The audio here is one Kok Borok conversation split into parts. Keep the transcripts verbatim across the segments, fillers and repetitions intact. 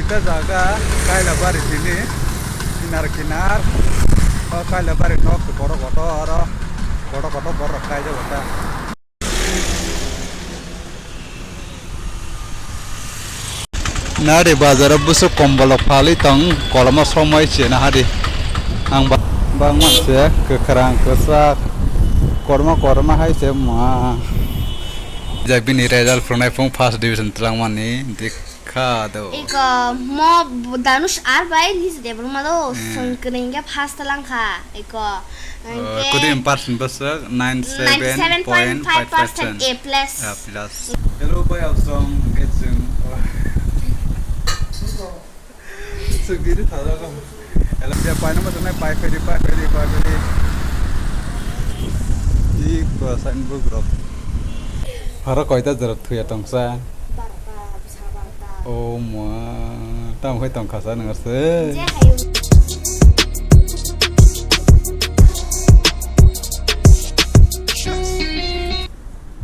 Khe jaga Kailabari tini kinar kinar. O Kailabari nok kotor kotor oro kotor kotor borok kaijago ta. Nari bazaro bwswk kombolrok phalwi tong, koloma somoi se nahadi. Ang ba-, bangma se kwkhwrang kwchak korma korma hai se ma. Jak bini result phunai phung first division twlangmani dikha do. Iko mo Danush ar bai nis de bro malo. Hmm. Song kring ke first lang kha iko. Hwnkhe kudi in percent bwswk ninety seven point five percent, ninety seven point five percent A plus. A plus. Hello, bai absong, hwnkhe chwng. Chwng diri thajago. Hello, je paino mo sanai pai phaidi, pai phaidi, pai phaidi. Iko sain bugrok. Haro koita jora thuya tongsa. Barta, bwsa barta. O ma, tamo hai tongkha sa nang se. Je hayo.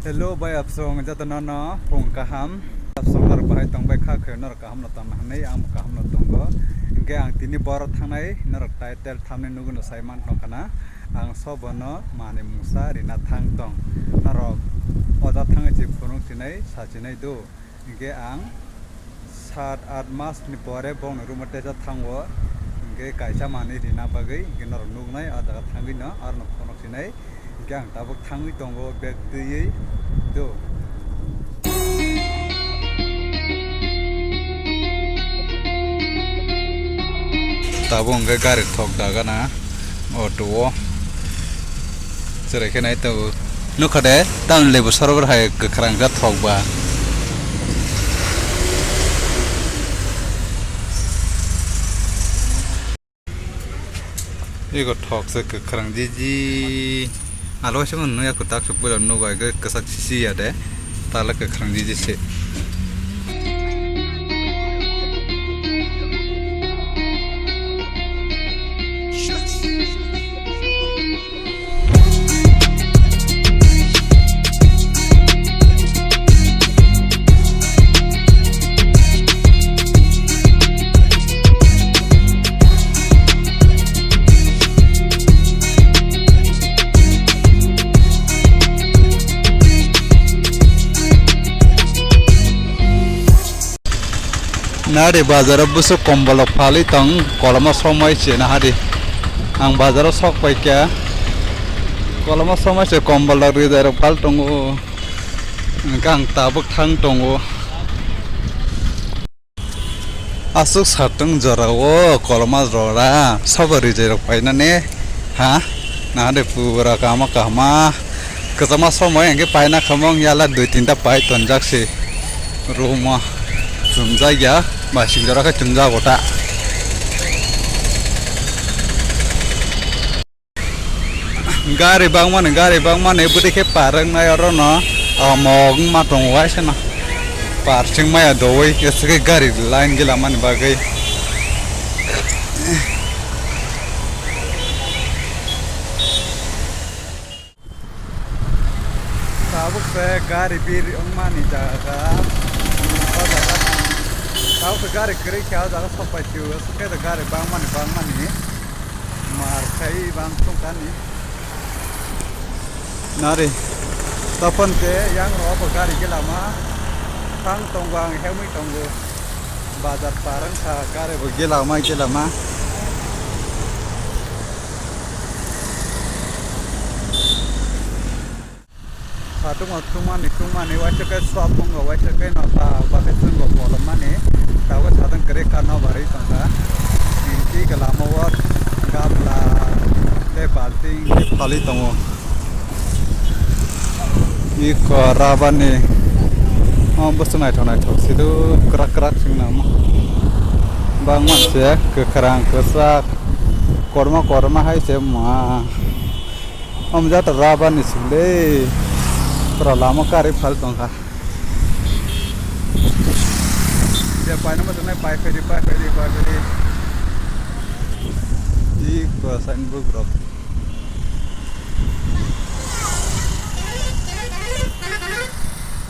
Hello, bai absong, joto nono phung kaham. Absong norok bahai tong bai kha khe norok kaham no tong hwnwi ang bo kaham no tongo. Hwnkhe ang tini boro thangnai norok title thumbnail nugwi no sai man tong khana. Ang sobono manwi mungsa rina thang tong. Norok oja thangwi se phunuk sinai sa sinai do. Hwnkhe ang sat aath mas ni pore bongni room o teisa thango. Hwnkhe kaisa manwi rina bagwi hwnkhe norok nuknai ah jaga thangwi no arno phunuk sinai. Hwnkhe ang tabuk thangwi tongo bag twiwi do. Tabuk hwnkhe gari thok dagana auto o. Cherai khe nai tongo. Nukha de, tamni lebu sorok hai kwkhwrang khe thok ba. Ego thok se kwkhwrang jiji. Alo se man nuya kwtak se puila nugo ai kwchak sisi ya de. Tala kwkhwrang jiji se. Nari bazaro bwswk kombolrok phalwi tong, koloma somoi se nahadi. Ang bazaro sok paikha, koloma somoi se kombolrok rijai rok phal tongo. Hwnkhe ang tabuk thang tongo. Aswk satung jorao koloma rora sabo rijai rok painani ha nahade pura kahama kahama kwchama somoi hwnkhe paina khamung yala dui tinta pai tonjak se room o chumjak ya basing jora khe chumjago ta. Gari bangmani, gari bangmani, bwdwi khe par wngnai oro no, ah, mok wngma tongo waisa no. Par chwng maya doui, ese khe gari line gila mani bagwi. Tabuk se gari bir wngmani jaga, o jaga. Tabuk se gari kwrwi khe o jaga sok pai sio, ese khe gari bangmani, bangmani. Mar khai bang tongkani. Nari. Topon ke yang ro bo gari gelama. Thang tongo ang hemui tongo. Bazar parang kha gari bo gelama gelama. Satung o tungmani tungmani waisa khe swap wngkha, waisa khe no ta bakhe chwngbo kolomani. Tabuk satung kwrwi karno barwi tongkha. Twi khe lama o gamla tei balting tei phalwi tongo. Iko rabani o bwswk naithok naithok sido kwrak kwrak swngnamo. Bangma se kwkhwrang kwchak korma korma hai se ma. Omo jata rubber ni sile pura lama karwi phal tongkha. Je paino mo tongnai pai phaidi, pai phaidi, pai phaidi. Iko sign book rok.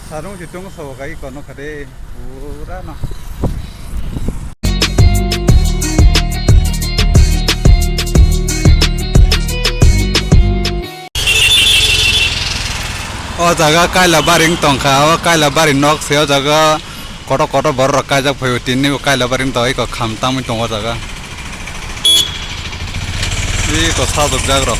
Sarung si tung sabo kai kono khade pura no. Jaga Kailabari wng tongkha, o Kailabari nok se o jaga kotor kotor borok rok kaijak phaio, tini bo Kailabari wng tongkha, eko kham tangwi tongo o jaga. Eko sajokjak rok.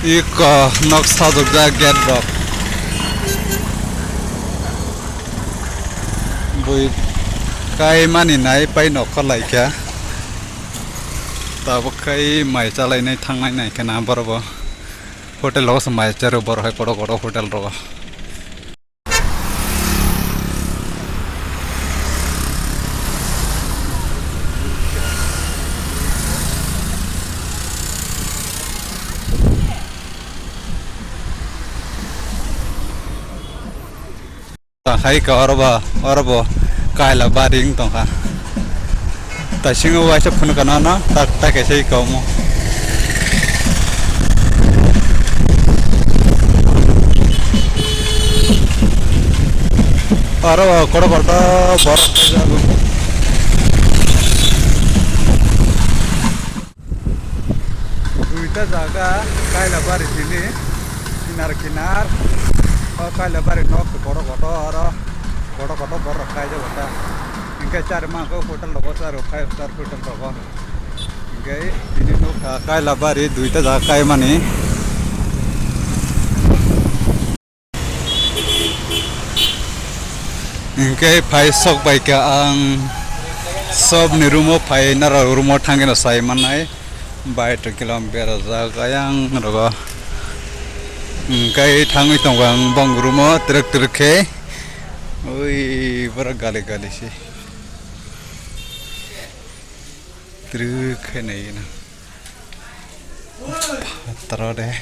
Eko nok sajokjak gate rok. Bui kai mani nai pai nokha laikha. Tabuk khai mai chalainai thangnai naikhe na borok bo. Hotel rogo se mai charo borok hai kotor kotor hotel rogo. Hai ka oro ba, oro bo Kailabari wng tongkha. Taisingo waisa phunukha nono, tak, tak kaisa iko omo. Aro kotor kotor borok. Duita jaga Kailabari sini, kinar kinar. O Kailabari nok kotor kotor aro, kotor kotor borok kaijak ta. Hingke chari mangko hotel rogo charo, five star hotel rogo. Hingke tini nukha Kailabari duita jaga kaimani. Hingke phai sok bai kha ang sobni room o phai nara room o thangwi no sai mannai. Bai to kilam berajak ayang rogo. Hingke thangwi tongo ang bong room o twrwk twrwk khe. Ui, borok gali gali se. Twrwk khe naigwino. Phataro de.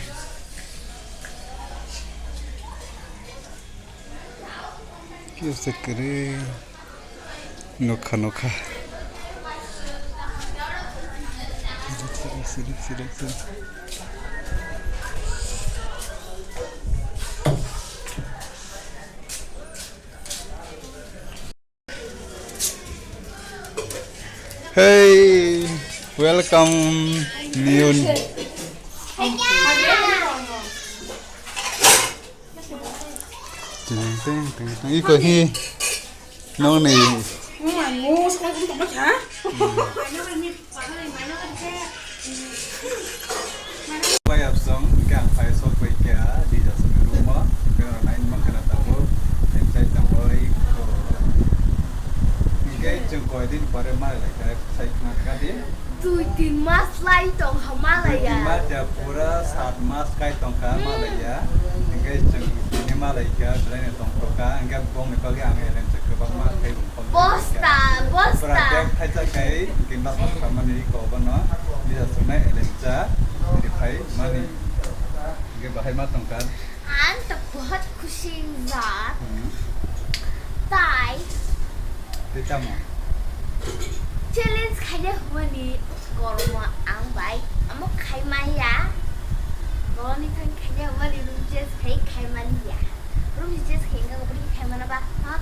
Kisa kwrwi. Nokha, nokha. Hey, welcome, Neon. Teng, teng, teng, teng. Iko hi, nong ni. Bai absong, hingke ang phai sok bai kha, dija songni room o, hingke oro nai nang khna tabuk, hemsai tangwi ko. Hingke chwng koi din pore ma lai kha, sai khna kha di. Dui tin mas lai tong ha ma lai ya. Dui tin mas ya, pura sat mas kai tong kha ma lai ya. Hingke chwng tini ma lai kha, belai no tong kha, hingke bong ni bagwi ang elem chwk kwbangma khai. Bosta, bosta. Pura bag thaisa kai, kinba bosta mani ko bono, bisa sunai elencha, rifai mani. Ge bahai ma tongkar. Ang to bahut khushi jat. Hmm. Tai. Te tamo. Challenge khaide humani kormo ang bai, amo khai maya. Boni thang khaide humani room change khai khai maya. Room change khai ga boni khai mana ba, ha?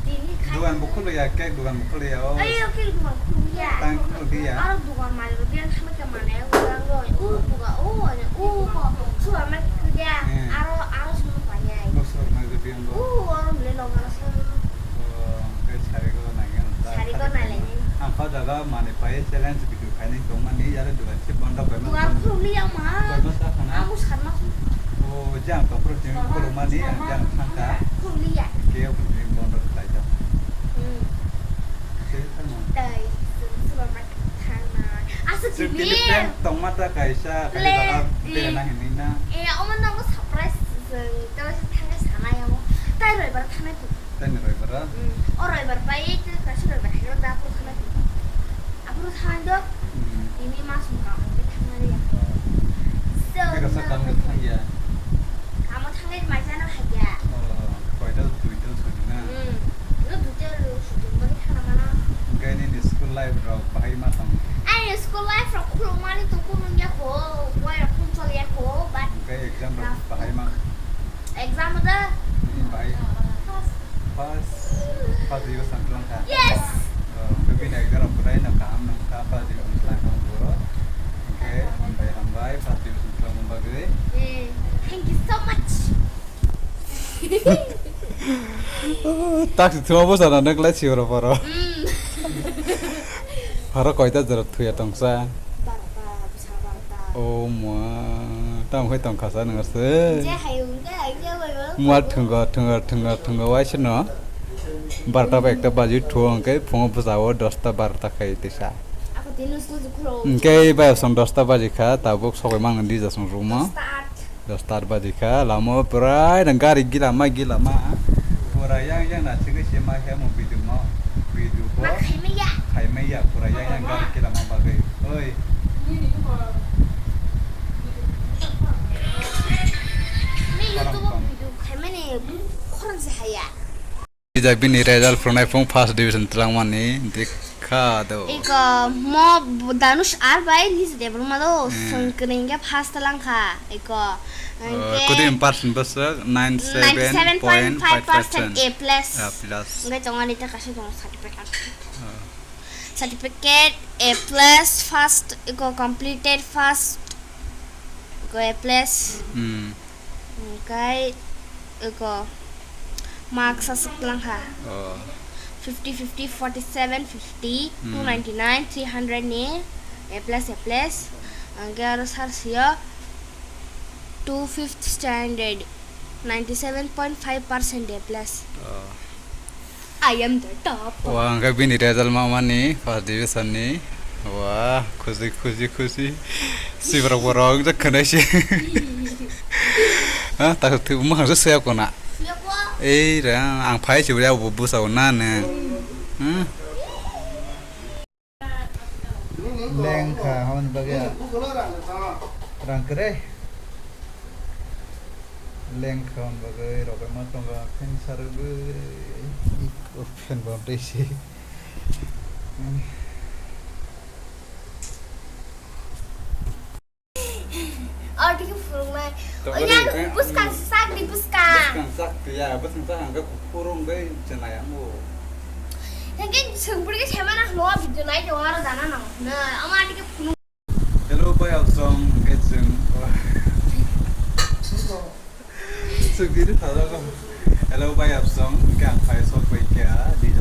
Tini khai. Dugan bo khulya, cake dugan bo khulya o. Ayo, cake dugan khulya. Tang khulya. Aro dugan malik rok biang thangma khe mane, orang roi. U buga, u ane, u ko. Suwa ma khulya. Hmm. Aro, aro suwa ma panya. Bo suwa ma khulya. U, aro mle long aro suwa. Oh, khe sari go nangya. Sari go nangya. Ang kha jaga mane pai challenge video khaini tongmani, yare dugan se bondo pai ma. Dugan khulya ma. Pai ma sa khana. Ang sar ma. O, jang to pro jing khulumani, ang jang thangka. Khulya. Ke o jing bondo khlai jang. Hmm. Ke thangma. Tai, suwa ma. Thangna. Aswk sibir. Tongma ta kaisa, kali jaga bera na hinwi na. Eh, omo nongo surprise, jeng, tei thangna sana ya mo. Tai roibar thangna tu. Tani roibar ra? Hmm. O roibar bai, tei kaisa roibar hai da ko thangna tu. Aphuru thangna do. Hmm. Ini mas mukha, ini thangna ya. Oh. So, tei kaisa no, kam thang ya. Kamo thangnai mai jana hai ya. Oh, koita duita sudi na? Hmm. No duita sudi bani thana mana. Hingke nini school life rok bahai ma tong? Ani school life rok khulumani to kunu ya ko, wai rok khum chol ya ko, but hingke exam rok bahai ma? Exam da? Hmm, bahai. First. First, first division tong kha? Yes. Oh, hingke bini Ekdorok kwrai no kaham nang kha, first division twlang kha bo. Hwnkhe hambai hambai first division twlangma bagwi. Eh, thank you so much. Taksi thuma bwsa na nang lai siboro poro. Mm. Horo koita jora thuya tongsa? Barota, bwsa barota. Oh ma, tamo khai tongkha sa nang se. Je hai ung je hai je bai bai. Mua thwngor thwngor thwngor thwngor waisa no. Barota ba ekta baji thuo hwnkhe phungo bwsao dosta barota khai tisa. Ako tino school jukhro. Hwnkhe bai song dosta baji kha, tabuk sogwi mang di jasong room o. Dosta at. Dosta at baji kha, lama o pwrai nang gari gilama gilama. Pura yang yang na chigwi se ma khe mo video mo. Video bo. Ma khaimaya. Khaimaya pura yang yang gari gilama bagwi. Oi. Ni YouTube o video khaimani khorang se haya. Jai bini result phwrwngnai phung first division twlangmani dikha do. Iko mo Danush R bai nisi Debbarma do. Hmm. Songkring ke first twlang kha iko. Oh, hwnkhe kudi in percent bwswk? Ninety seven point five percent. Ninety seven point five percent A plus. A plus. Hwnkhe tongo ani ta kaisa tongo certificate. Oh. Certificate A plus first iko completed first iko A plus. Hmm. Hwnkhe eko marks aswk twlang kha. Oh. Fifty, fifty, forty seven, fifty, Hmm. two ninety nine, three hundred ni A plus, A plus. Hwnkhe aro sar sio two fifth standard, ninety seven point five percent A plus. Oh. I am the top. Wah, hwnkhe bini result ma mani first division ni. Wah, khusi, khusi, khusi. Sibrok borok jak khwnai se. Ha, tak thik mohang se soya kona. Soya ko? Ei ra, ang phai se ya bo busa na ne. Hmm. Lengkha hwn bagwi rang kwrwi. Lengkha hwn bagwi rok ma tongo, fan sarwi. Fan bo tei se. Oro dikhe phurungnai. Tongori, oya, eh, bwskang sak di, bwskang. Bwskang sak di ya, bwskang sak ang khe kuphur wng bai chwng nai ang bo. Hwnkhe chwng bwrwi khe saimanna hwnwi o video nai tongo aro dana no. Na, omo dikhe phunuk. Hello, bai, absong, hwnkhe chwng. Chwng diri thajago. Hello, bai, absong, hwnkhe ang phai sok bai kha, di